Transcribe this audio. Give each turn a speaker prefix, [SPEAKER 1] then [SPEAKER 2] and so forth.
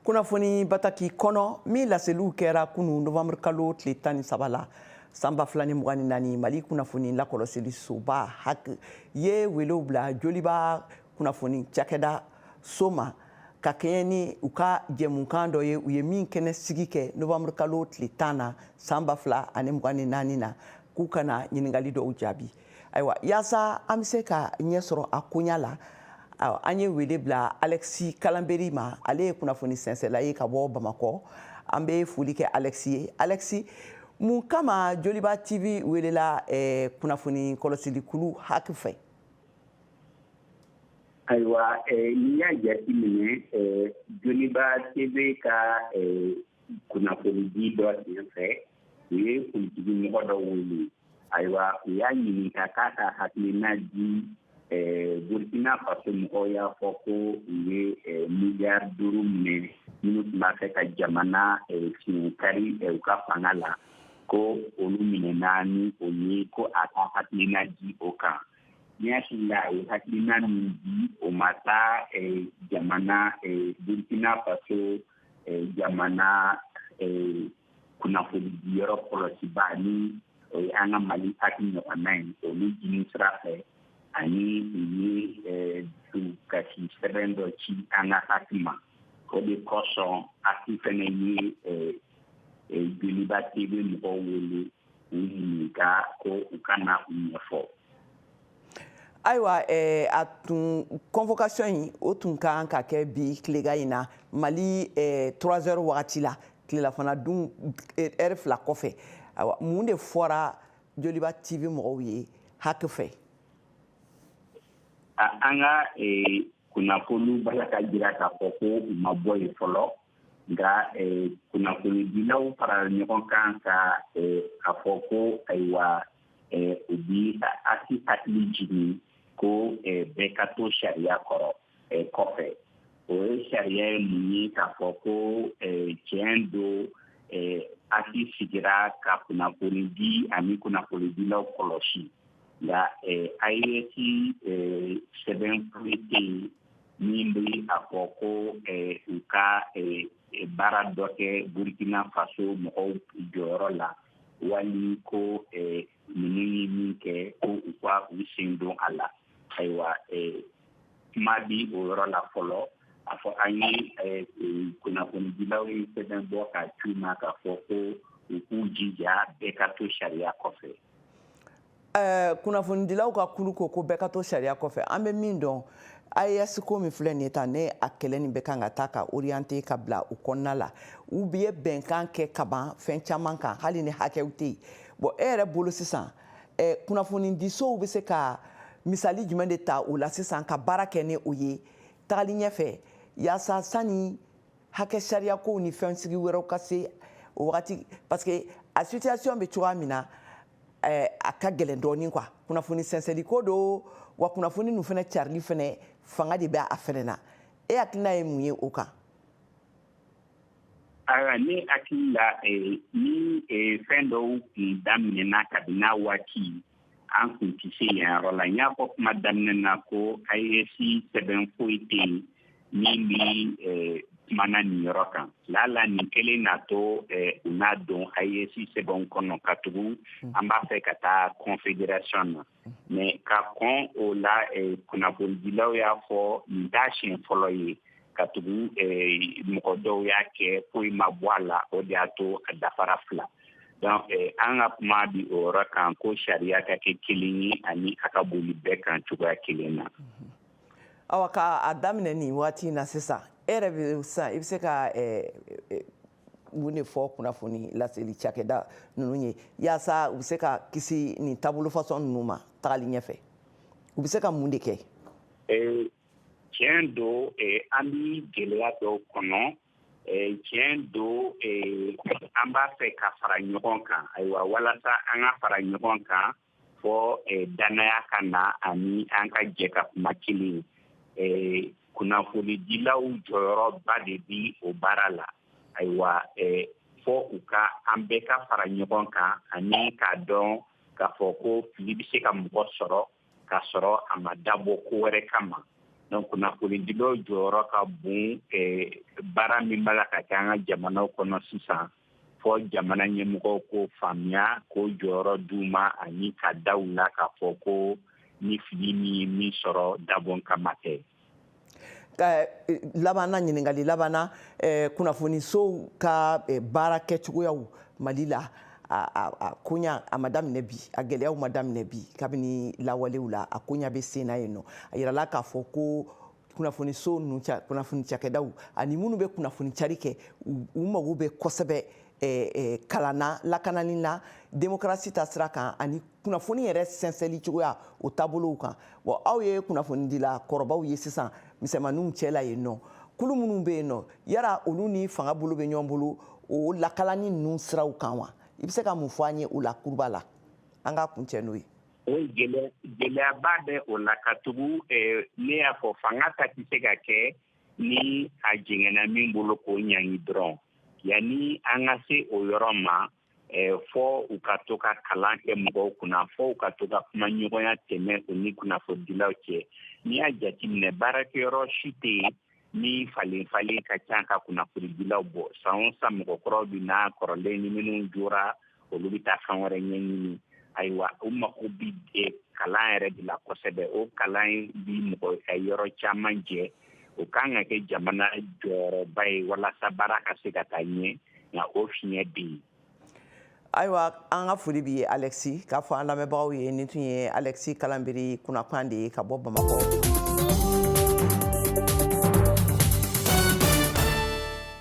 [SPEAKER 1] Kunnafoni bataki kɔnɔ min laseliw kɛra kunu novembre kalo tile 13 la san 2024, Mali kunnafoni lakɔlɔsili soba HAC ye welew bila Joliba kunnafoni cakɛda so ma ka kɛɲɛ ni u ka jɛmukan dɔ ye, u ye min kɛnɛ sigi kɛ novembre kalo tile 10 na san 2024 na, k'u kana ɲininkali dɔw jaabi. Ayiwa, yaasa an bɛ se ka ɲɛ sɔrɔ a koɲa la, an ye wele bila Alexis Kalanberi ma. Ale ye kunnafoni sɛnsɛla ye ka bɔ Bamakɔ. An bɛ foli kɛ Alexis ye. Alexis, mun kama Joliba TV welela kunnafoni kɔlɔsilikulu HAC fɛ?
[SPEAKER 2] Ayiwa, n'i y'a jateminɛ, Joliba TV ka kunnafonidi dɔ senfɛ, u ye politiki mɔgɔ dɔ wele. Ayiwa, u y'a ɲininka k'a ka hakilina di. Burkina Faso mɔgɔw y'a fɔ ko u ye miliyari 5 minɛ minnu tun b'a fɛ ka jamana fiɲɛ kari u ka fanga la, ko olu minɛna ni o ye, ko a ka hakilina di o kan. Ne hakili la, a ye hakilina min di, o ma taa jamana Burkina Faso jamana kunnafoni diyɔrɔ kɔlɔsiba, ni o ye an ka Mali HAC ɲɔgɔnna ye, olu jini sira fɛ. Ani u ye dusukasi sɛbɛn dɔ ci an ka HAC ma. O de kosɔn HAC fɛnɛ ye Joliba TV mɔgɔw wele k'u ɲininka ko u ka na u ɲɛfɔ.
[SPEAKER 1] Ayiwa, a tun convocation in, o tun kan ka kɛ bi tilega in na, Mali 3 heures wagati la, tilelafana dun heure 2 kɔfɛ. Ayiwa, mun de fɔra Joliba TV mɔgɔw ye HAC fɛ?
[SPEAKER 2] An ka kunnafoniw b'a la ka jira k'a fɔ ko u ma bɔ yen fɔlɔ, nka kunnafonidilaw fara ɲɔgɔn kan ka a fɔ ko ayiwa, u bi HAC hakili jigin ko bɛɛ ka to sariya kɔrɔ kɔfɛ. O ye sariya ye mun ye? K'a fɔ ko tiɲɛ don, HAC sigira ka kunnafoni di ani kunnafonidilaw kɔlɔsi, nka AES sɛbɛn foyi tɛ yen min bɛ a fɔ ko u ka baara dɔ kɛ Burkina Faso mɔgɔw jɔyɔrɔ la, wali ko ninnu ye min kɛ, ko u ka u sen don a la. Ayiwa, kuma bi o yɔrɔ la fɔlɔ. A fɔ an ye kunnafonidilaw ye sɛbɛn bɔ ka c'u ma k'a fɔ ko u k'u jija, bɛɛ ka to sariya kɔfɛ.
[SPEAKER 1] Kunnafonidilaw ka kulu ko bɛɛ ka to sariya kɔfɛ. An bɛ min dɔn, AES ko min filɛ nin ye tan, ne a kɛlɛ nin bɛ kan ka taa ka orienté ka bila u kɔnɔna la. U ye bɛnkan kɛ kaban fɛn caman kan, hali ni hakɛw tɛ yen. Bon, e yɛrɛ bolo sisan, kunnafonidisow bɛ se ka misali jumɛn de ta o la sisan ka baara kɛ ni o ye tagali ɲɛfɛ, yaasa sani hakɛ sariya kow ni fɛn sigi wɛrɛw ka se o wagati? Parce que a situation bɛ cogoya min na, a ka gɛlɛn dɔɔnin quoi. Kunnafoni sɛnsɛnli ko don wa, kunnafoni ninnu fana carili fana, fanga de bɛ a fɛnɛ na. E hakilina ye mun ye o kan?
[SPEAKER 2] Ayiwa, ne hakili la, ni fɛn dɔw kun daminɛna kabini n'a waati, an kun tɛ se yen yɔrɔ la. N y'a fɔ kuma daminɛ na ko AES sɛbɛn foyi tɛ yen min bɛ kumana nin yɔrɔ kan. Lala nin kelen n'a to u n'a don AES sɛbɛnw kɔnɔ, ka tugu an b'a fɛ ka taa confédération na. Mais ka kɔn o la, kunnafonidilaw y'a fɔ nin t'a siɲɛ fɔlɔ ye, ka tugu mɔgɔ dɔw y'a kɛ, foyi ma bɔ a la. O de y'a to a dafara fila. Donc an ka kuma bi o yɔrɔ kan ko sariya ka kɛ kelen ye ani a ka boli bɛɛ kan cogoya kelen na.
[SPEAKER 1] Awa, ka a daminɛ nin waati in na sisan, e yɛrɛ bɛ sisan, i bɛ se ka mun de fɔ kunnafoni laseli cakɛda ninnu ye, yaasa u bɛ se ka kisi nin taabolo fasɔn ninnu ma tagali ɲɛfɛ? U bɛ se ka mun de kɛ?
[SPEAKER 2] Tiɲɛ don, an bi gɛlɛya dɔw kɔnɔ. Tiɲɛ don, an b'a fɛ ka fara ɲɔgɔn kan. Ayiwa, walasa an ka fara ɲɔgɔn kan, fɔ danaya ka na ani an ka jɛ ka kuma kelen ye. Kunnafonidilaw jɔyɔrɔba de bi o baara la. Ayiwa, fɔ u ka an bɛɛ ka fara ɲɔgɔn kan ani k'a dɔn k'a fɔ ko fili bɛ se ka mɔgɔ sɔrɔ k'a sɔrɔ a ma dabɔ ko wɛrɛ kama. Donc kunnafonidilaw jɔyɔrɔ ka bon baara min b'a la ka kɛ an ka jamanaw kɔnɔ sisan, fɔ jamana ɲɛmɔgɔw k'o faamuya, k'o jɔyɔrɔ d'u ma, ani ka da u la k'a fɔ ko ni fili min ye min sɔrɔ, dabɔn kama tɛ.
[SPEAKER 1] Labanna, ɲininkali labanna, kunnafonisow ka baara kɛcogoyaw Mali la, a koɲa a ma daminɛ bi, a gɛlɛyaw ma daminɛ bi. Kabini lawalew la, a koɲa bɛ sen na yen nɔ. A yirala k'a fɔ ko kunnafoniso ninnu, kunnafoni cakɛdaw ani minnu bɛ kunnafoni cari kɛ, u mago bɛ kosɛbɛ kalan na, lakanani na, démocratie ta sira kan, ani kunnafoni yɛrɛ sɛnsɛnli cogoya, o taabolow kan. Bon, aw ye kunnafonidila kɔrɔbaw ye sisan misɛnmaninw cɛ la yen nɔ. Kulu minnu bɛ yen nɔ, yala olu ni fanga bolo bɛ ɲɔgɔn bolo o lakalani ninnu siraw kan wa? I bɛ se ka mun fɔ an ye o la kuruba la, an k'a kuncɛ n'o ye?
[SPEAKER 2] O gɛlɛyaba bɛ o la, katugu ne y'a fɔ, fanga ta tɛ se ka kɛ ni a jɛngɛnna min bolo k'o ɲangi dɔrɔn. Yanni an ka se o yɔrɔ ma, fɔ u ka to ka kalan kɛ mɔgɔw kunna, fɔ u ka to ka kuma ɲɔgɔnya tɛmɛ u ni kunnafonidilaw cɛ. N'i y'a jateminɛ, baarakɛyɔrɔ si tɛ yen ni falen falen ka ca ka kunnafonidilaw bɔ. San o san, mɔgɔkɔrɔw bɛ na, kɔrɔlen ni minnu jora, olu bɛ taa fɛn wɛrɛ ɲɛɲini. Ayiwa, u mako bi kalan yɛrɛ de la kosɛbɛ. O kalan bi mɔgɔ ka yɔrɔ caman jɛ. O kan ka kɛ jamana jɔyɔrɔba ye walasa baara ka se ka taa ɲɛ, nka o fiɲɛ bɛ yen.
[SPEAKER 1] Ayiwa, an ka foli b'i ye, Alexis. K'a fɔ an lamɛnbagaw ye, nin tun ye Alexis Kalanbiri kunnakan de ye ka bɔ Bamakɔ.